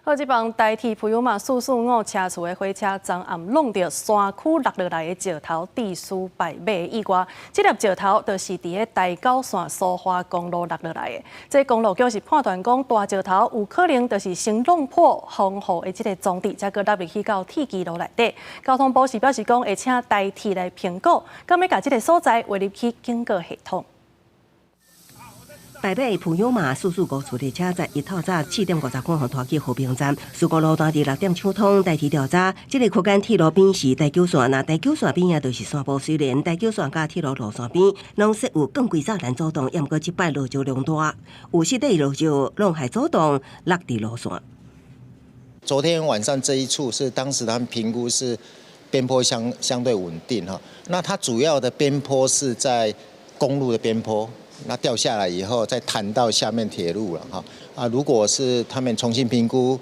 好，這房台鐵普悠瑪445車次的火車，昨暗挵著山區落落來的石頭，致使敗馬的意外。這粒石頭就是佇咧台九線蘇花公路落落來的。這公路局是判斷講，大石頭有可能就是先弄破防護的這个裝置，才閣落入去到鐵支路內底。交通部是表示講，會請台鐵來評估，敢欲共這个所在劃入去警告系統。台北普悠瑪445次列車在一透早7點50分予拖去和平站，事故路段佇6點搶通。台鐵調查，這个區間鐵路邊是台九線，若台九線邊仔就是山坡，雖然台九線佮鐵路路線邊攏設有鋼規柵欄阻擋，毋過這擺落石量大，有實際落石挵害阻擋落佇路線。昨天晚上這一處是當時他們評估是邊坡相對穩定哈，那它主要的邊坡是在公路的邊坡。那掉下來以後，再彈到下面鐵路了哈。啊，如果是他們重新評估，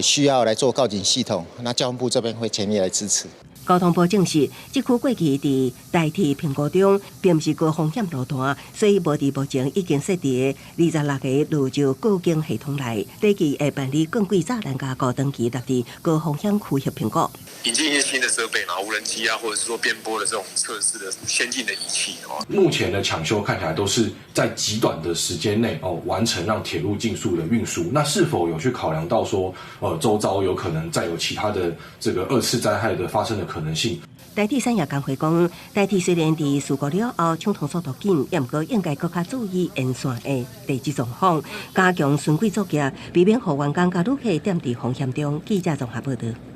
需要來做告警系統，那交通部這邊會全力來支持。交通部證實，這區過去佇台鐵評估中，並毋是高風險路段，所以無佇目前已經設置的26个落石告警系統內，短期會辦理鋼規柵欄佮高等級納佇高風險區域評估。引進一些新的設備嘛，無人機啊，或者是說邊坡的這種測試的先進的儀器哦。目前的搶修看起來都是在極短的時間內哦完成，讓鐵路盡速的運輸。那是否有去考量到說，周遭有可能再有其他的這個二次災害的發生的可能性？台鐵產業工會講，台鐵雖然佇事故了後搶通速度緊，毋過應該閣較注意沿線的地質狀況，加強巡軌作業，避免予員工佮旅客踮佇風險中。記者綜合報導。